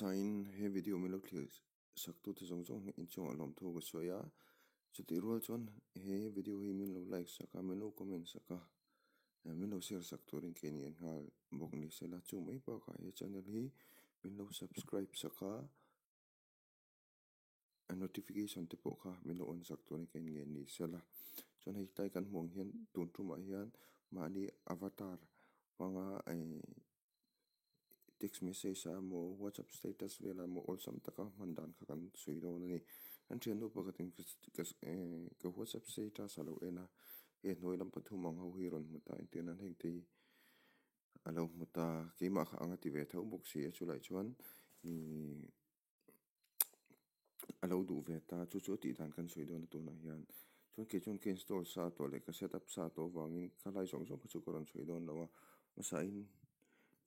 Hmasain he video min lo thlir sak tute zawng zawng hi inchungah lawmthu ka sawi a, chutih rual chuan he video hi min lo like sak a, min lo comment sak a, min lo share sak turin ke ni an nghal bawk ni sela, chu mai bakah he channel hi min lo subscribe sak a, a notification te pawh kha min lo on sak turin ke nge ni sela, chuan hei tlai kan hmuh ang hian tun tumah hian mahni avatar hmanga eh text message ah emaw whatsapp status velah emaw awlsam taka hman dan kha kan sawi dawn a ni. Kan thiannu pakhatin ka whatsapp status a lo en a, hei hnuai lam pathum ang ho hi rawn hmu ta entir nan heng te hi a lo hmu ta keimah kha ang a ti ve tho bawk si a chulai chuan ihh a lo duh ve ta chu chu a tih dan kan sawi dawn a tunah hian chuan kei chuan ka install sa tawh leh ka set up sa tawh avangin ka lai zawng zawng kha chu ka rawn sawi dawn lo a hmasain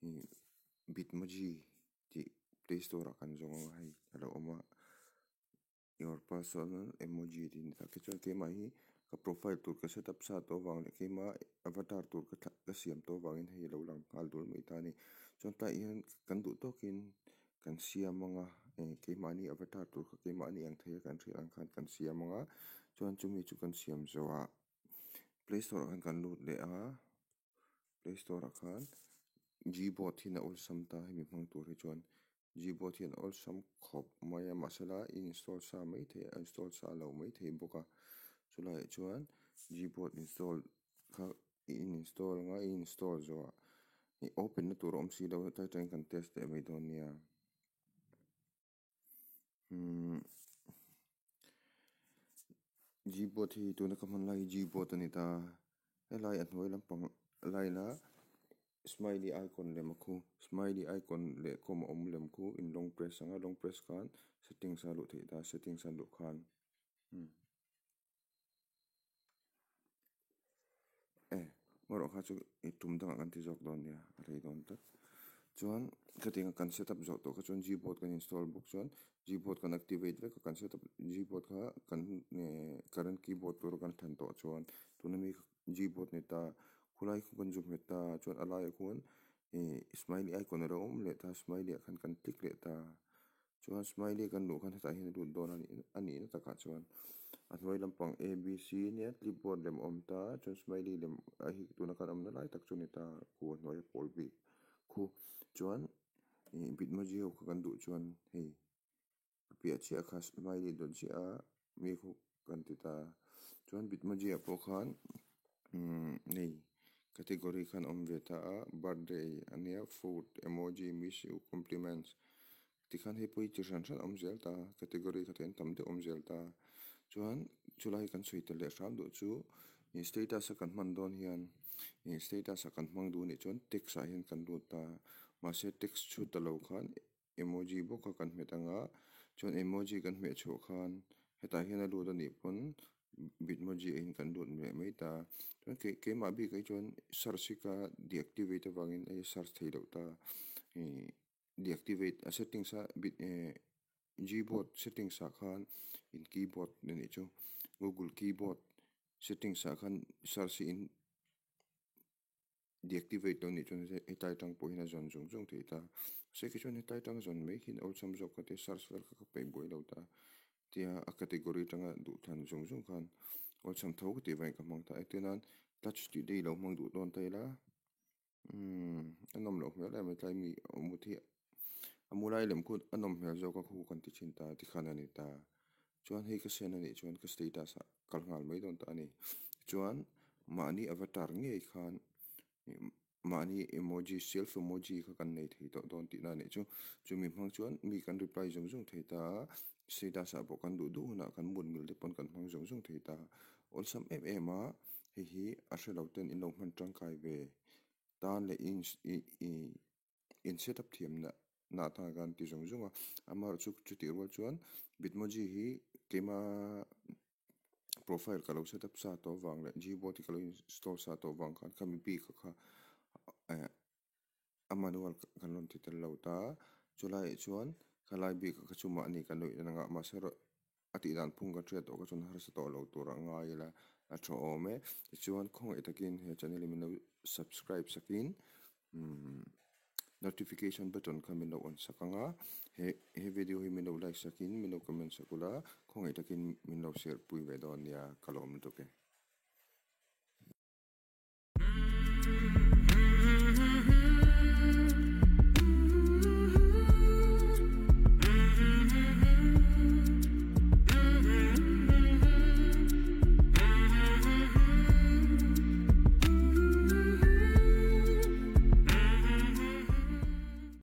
ih bitmoji tih play store ah kan zawng ang a hei a lo awm a. Your personal emoji tih ni tak te chuan keimah hi ka profile tur ka set up sa tawh avang leh keimah avatar tur ka thlah ka siam tawh avangin hei a lo lang nghal dul mai ta a ni. Chuan tlaiah hian kan duh tawkin kan siam ang a eh keimahni avatar tur kha keimahni ang thei a kan hriat ang khan kan siam ang a chuan chumi chu kan siam zawhah play store ah khan kan lut leh a play store ah khan gboard hi a awlsam ta hemi hmang tur hi chuan. Gboard hian awlsam khawp mai a mahsela i install sa mai thei a install sa lo mai thei bawk a chulaiah chuan gboard install kha i in install anga i install zawhah ih open na tur a awm si lo a tlai atangin kan test leh mai dawn nia umm gboard hi tuna ka hman lai hi gboard a ni ta helai a hnuai lampang line a. Smiley icon lem a khu smiley icon leh comma awm lem khu in long press ang a long press khan settings a luh theih ta settings a luh khan umm eh erawh kha chu ih tum dangah kan ti zawk dawn nia a rei dawn tlat chuan khatiang a kan set up zawh tawh kha chuan gboard kan install bawk chuan gboard kan activate vek a kan set up gboard kha kan eh current keyboard tur a kan thlan tawh chuan tuna mi Gboard ni ta khulai khu kan zu hmet ta chuan a laiah khuan ih smiley icon a lo awm leh ta smiley ah khan kan click leh ta chuan smiley kan luh khan hetah hian a lut dawn a nih a nihna takah chuan a hnuai lampang a b c nia clipboard lem a awm ta chuan smiley lem a hi tuna kan awmna lai tak chu a ni ta khu a hnuaia pawl bik khu chuan ih bitmoji ho kha kan duh chuan hei. A piah chiah kha smiley dawt chiah a mi khu kan ti ta chuan bitmoji ah pawh khan umm hei category khan a awm ve ta a birthday a nia food emoji miss you compliments tikhan hei pawh hi chi hran hran a awm zel ta category kha te an tam deuh a awm zel ta chuan chulai kan sawi tel leh hram duh chu ih status a kan hman dawn hian ih status ah kan hmang duh anih chuan text ah hian kan lut ta mahse text chhut ta lo khan. Emoji bawk a kan hmet ang a, chuan emoji kan hmeh chhuah khan hetah hian a lut a nih pawn bitmoji ah hian kan lut leh mai ta. Chuan kei keimah bik ah hi chuan search hi ka deactivate avangin hei search thei loh ta. Ih deactivate a settings a bit eh gboard settings ah khan in keyboard a nih chu google keyboard settings ah khan search hi in. Deactivate lo nih chuan hetlai atang pawh hian a zawn zung zung thei ta. Mahse khi chuan hetlai atang zawn mai khian awlsam zawk ka tia search vel kha ka peih buai lo ta. Tia a category atanga duh thlan zung zung khan awlsam tho ka tih vangin ka hmang ta. Engtin nan touch tih te hi lo hmang duh dawn ta ila umm a nawm loh hmel em hetlai mi awm mut hi a mu lai lem khu a nawm hmel zawk a khu kan ti thin ta tikhan a ni ta. Chuan hei ka send a nih chuan ka status ah kal nghal mai dawn ta a ni. Chuan mahni avatar ngei khan mahni emoji self emoji kha kan nei thei tawh dawn tihna a nih chu. Chumi hmang chuan mi kan reply zung zung thei ta a, status ah pawh kan duh duh hunah kan mut mil te pawn kan hmang zung zung thei ta. Awlsam em em a, hei hi a hre lo ten in lo hman tangkai ve tan leh in set up thiamna na atan khan ti zung zung a amaherawhchu chutih rual chuan bitmoji hi keima profile ka lo set up sa tawh avang leh gboard hi ka lo install sa tawh avang khan khami bik kha eh a manual kan rawn ti tel lo ta chulaiah chuan khalai bik kha chu mahni kan lo in ang a mahse erawh a tih dan phung kan hriat tawh kha chuan harsa tawh lo tur a ngai ila a tha awm e tichuan khawngaih takin he channel hi min lo subscribe sakin umm. Notification button kha min lo on sak ang a, he he video hi min lo like sakin min lo comment sak ula, khawngaih takin min lo share pui ve dawn nia ka lawm lutuk e.